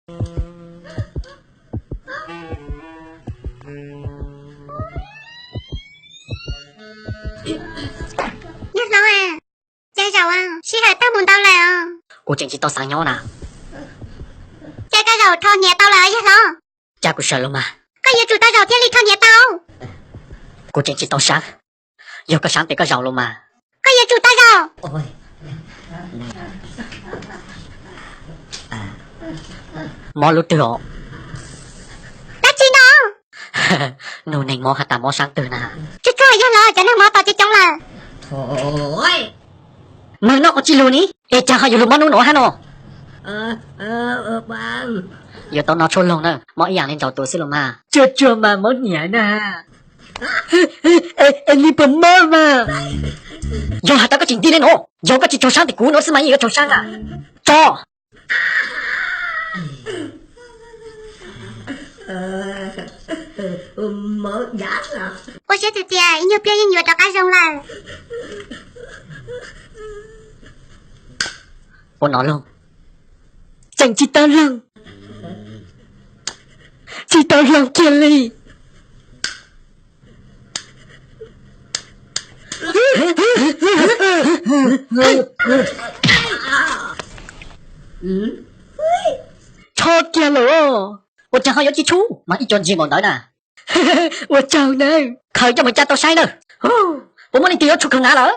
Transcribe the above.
Yawg hlob, cas zaum sij hawm tag mus ntau lawm os. Kuv tseem tsis tau xav nyob na. Cas koj zaum rho hniav tau lawm yawg hlob? Cas kuv sawv los mas. Koj yuav tsum tau zaum thiaj li rho hniav tau. Kuv tseem tsis tau sab. Yog koj sab ces koj zaum los mas. Koj yuav tsum tau zaum. Mob lub twg os? Dab tsi no? Nug neeg mob has tas mob sab twg na. Tsis txog yog los cov neeg mob tos coob coob lawm. Nws noj qhov tsis lus ni, es cas ho yuav lus mob nub nuav hab no? Yuav tau noj tshuaj loog na, mob ib yaam le ntsaum tus xwb los mas. Tsuag tsuag mas mob hniav na. Es nws puas mob mas? Yog has tas koj tsis nti le no, yog koj tsis raug sab tes kuv no xwb mas yeej yuav raug sab na. Tso. Ua siab tias ib nyuag pliag yeej yuav rov qab zoo lawm. Ua no loog. Tseem tsis tau loog. Tsis tau loog kiag li. Tsho kiag lawm. Ua cas ho yuav tsis tshub mas ib co ntsia npaum ntawd na. Ua tsaug nawb. Khaws coj mus caj tau saib nawb. Puas muaj leej twg yuav tshuaj khaws hnav lawm?